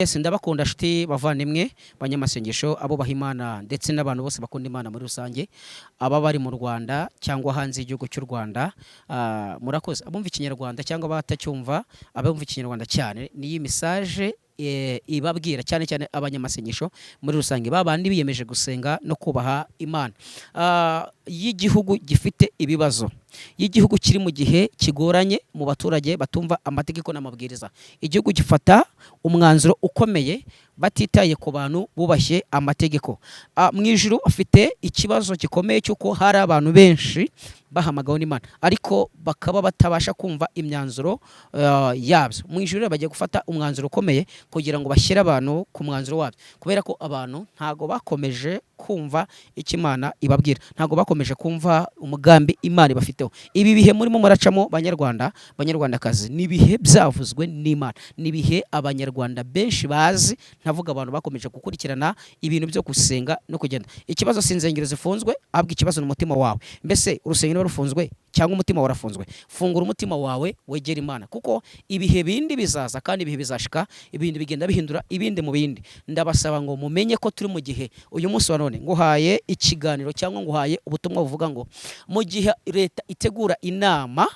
Yes, ndabakunda nshuti bavandimwe, banyamasengesho, abo baha Imana ndetse n'abantu bose bakunda Imana muri rusange, aba bari mu Rwanda cyangwa hanze y'igihugu cy'u Rwanda. Murakoze. Abumva Ikinyarwanda cyangwa abatacyumva, abumva Ikinyarwanda cyane, niyi message ibabwira cyane cyane abanyamasengesho muri rusange, babandi biyemeje gusenga no kubaha Imana. Y'igihugu gifite ibibazo, y'igihugu kiri mu gihe kigoranye mu baturage batumva amategeko n'amabwiriza, igihugu gifata umwanzuro ukomeye batitaye ku bantu bubashye amategeko. Mu ijuru bafite ikibazo gikomeye cy'uko hari abantu benshi bahamagawe n'Imana ariko bakaba batabasha kumva imyanzuro yabyo. Mu ijuru rero bagiye gufata umwanzuro ukomeye kugira ngo bashyire abantu ku mwanzuro wabyo, kubera ko abantu ntago bakomeje kumva icyo Imana ibabwira, ntago bakomeje kumva umugambi Imana ibafiteho. Ibi bihe murimo muracamo, Banyarwanda, Banyarwandakazi, ni ibihe byavuzwe n'Imana, ni ibihe Abanyarwanda benshi bazi. Ntavuga abantu bakomeje gukurikirana ibintu byo gusenga no kugenda. Ikibazo si insengero zifunzwe, ahubwo ikibazo ni umutima wawe. Mbese urusengero rufunzwe cyangwa umutima warafunzwe? Fungura umutima wawe, wegere Imana, kuko ibihe bindi bizaza kandi ibihe bizashika, ibindi bigenda bihindura ibindi mu bindi. Ndabasaba ngo mumenye ko turi mu gihe. Uyu munsi wa none nguhaye ikiganiro cyangwa nguhaye ubutumwa buvuga ngo mu gihe leta itegura inama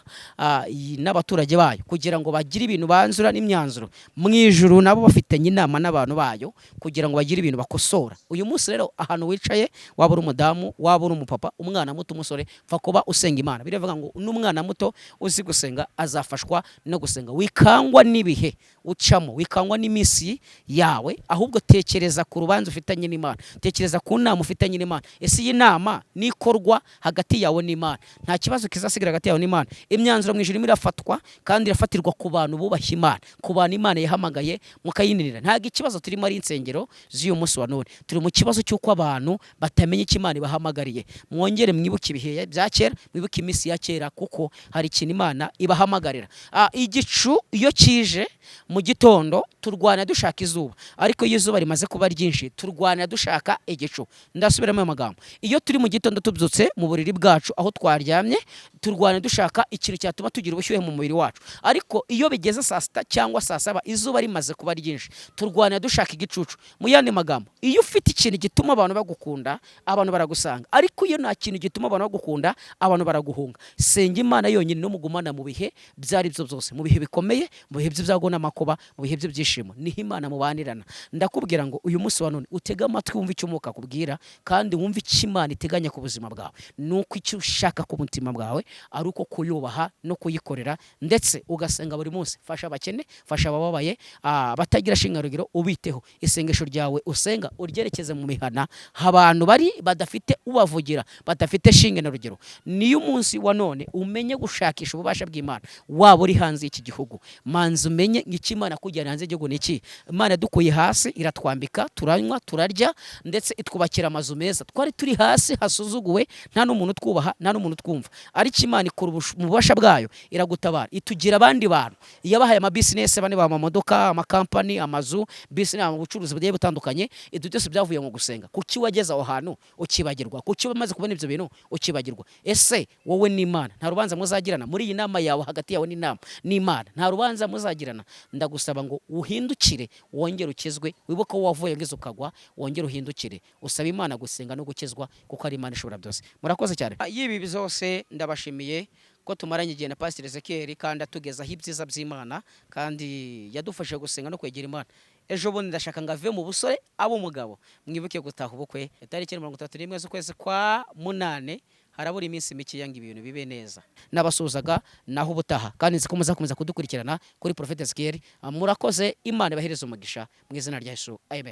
n'abaturage bayo kugira ngo bagire ibintu banzura n'imyanzuro, mu ijuru nabo bafitanye inama n'abantu bayo kugira ngo bagire ibintu bakosora. Uyu munsi rero, ahantu wicaye, waba uri umudamu, waba uri umupapa, umwana muto, umusore, pfa kuba usenga Imana. Biravuga ngo n'umwana muto uzi gusenga azafashwa no gusenga. Wikangwa n'ibihe ucamo, wikangwa n'iminsi yawe, ahubwo tekereza ku rubanza ufitanye n'Imana, tekereza ku nama ufitanye n'Imana. Ese iyi nama nikorwa hagati yawe n'Imana, nta kibazo kizasigara hagati yawe n'Imana? Imyanzuro mu ijuru irimo irafatwa kandi irafatirwa ku bantu bubashye Imana, ku bantu Imana yahamagaye mukayinirira. Ntabwo ikibazo turimo ari insengero z'uyu munsi wa none, turi mu kibazo cy'uko abantu batamenya icyo Imana ibahamagariye. Mwongere mwibuke ibihe bya kera, mwibuke iminsi ya kera, kuko hari ikintu Imana ibahamagarira. Igicu iyo kije mu gitondo, turwana dushaka izuba, ariko iyo izuba rimaze kuba ryinshi, turwana dushaka igicu. Ndasubiramo ayo magambo: iyo turi mu gitondo, tubyutse mu buriri bwacu aho twaryamye, turwana dushaka ikintu cyatuma tugira ubushyuhe mu mubiri wacu, ariko iyo bigeze saa 6 cyangwa saa 7, izuba rimaze kuba ryinshi, turwana dushaka igicucu. Mu yandi magambo, iyo ufite ikintu gituma abantu bagukunda, abantu baragusanga, ariko iyo nta kintu gituma abantu bagukunda, abantu baraguhunga. Senga Imana yonyine n'umugumana mu bihe ibyo ari byo byose, mu bihe bikomeye, mu bihe by'ibyago n'amakuba, mu bihe by'ibyishimo, niho Imana mubanirana. Ndakubwira ngo uyu munsi wa none utege amatwi, wumve icyo Umwuka akubwira kandi wumve icyo Imana iteganya ku buzima bwawe. Ni uko icyo ushaka ku mutima bwawe ari uko kuyubaha no kuyikorera, ndetse ugasenga buri munsi. Fasha abakene, fasha abababaye, abatagira shingarugero, ubiteho. Isengesho ryawe usenga uryerekeze mu mihana abantu bari badafite ubavugira, badafite shinge na rugero. Niyo umunsi wa none umenye gushakisha ububasha bw'Imana. Waba uri hanze y'iki gihugu, manza umenye icyo Imana kujyana hanze y'igihugu ni iki. Imana yadukuye hasi, iratwambika, turanywa, turarya, ndetse itwubakira amazu meza. Twari turi hasi hasuzuguwe, nta n'umuntu utwubaha, nta n'umuntu utwumva, ariko Imana ikora mu bubasha bwayo, iragutabara, itugira abandi bantu. Yabahaye amabizinesi, abandi baha amamodoka, amakampani, amazu, business, ubucuruzi bugiye butandukanye. Ibyo byose byavuye mu gusenga. Kuki wageze aho hantu ukibagirwa? Kuki wamaze kubona ibyo bintu ukibagirwa? Ese wowe n'Imana nta rubanza muzagirana? Muri iyi nama yawe, hagati yawe n'inama n'Imana, nta rubanza muzagirana? Ndagusaba ngo uhindukire, wongere ukizwe, wibuke ko wavuye ngize ukagwa, wongere uhindukire, usaba Imana gusenga no gukizwa, kuko ari Imana ishobora byose. Murakoze cyane. Y'ibi byose, ndabashimiye ko tumaranye igihe na Pasiteri Ezekiel kandi atugezaho ibyiza by'Imana, kandi yadufashije gusenga no kwegera Imana. Ejo bundi ndashaka ngo ave mu busore abe umugabo. Mwibuke gutaha ubukwe itariki 31 z'ukwezi kwa munane. Harabura iminsi mikeya ngo ibintu bibe neza. Nabasuhuzaga, naho ubutaha, kandi nzi ko muzakomeza kudukurikirana kuri Prophet Ezekiel. Murakoze, Imana ibahereze umugisha mu izina rya Yesu, amen.